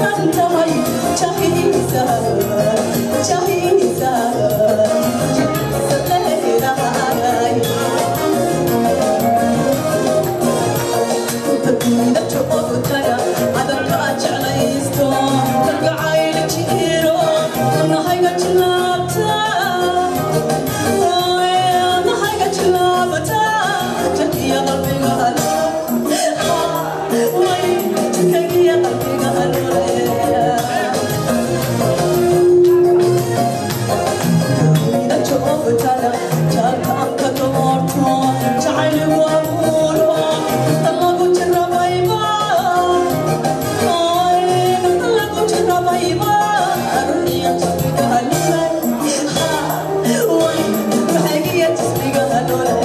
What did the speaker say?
Jaran tahay jahiisa jahiisa jahiisa leedahay. Dunida joogtana adanka jeclaysto, kalgacayl jiro nahayga jilaabta, nahayga jilaabta, jirkiya qalbiga way, jirkaygiya qalbiga halule. Dunida joogtana jaalka aan ka doorto, jacayligu abuuro nafta lagu jirabayba, nafta lagu jirabayba, ruuxiya jismiga halule, way ruuxaygiya jismiga halule.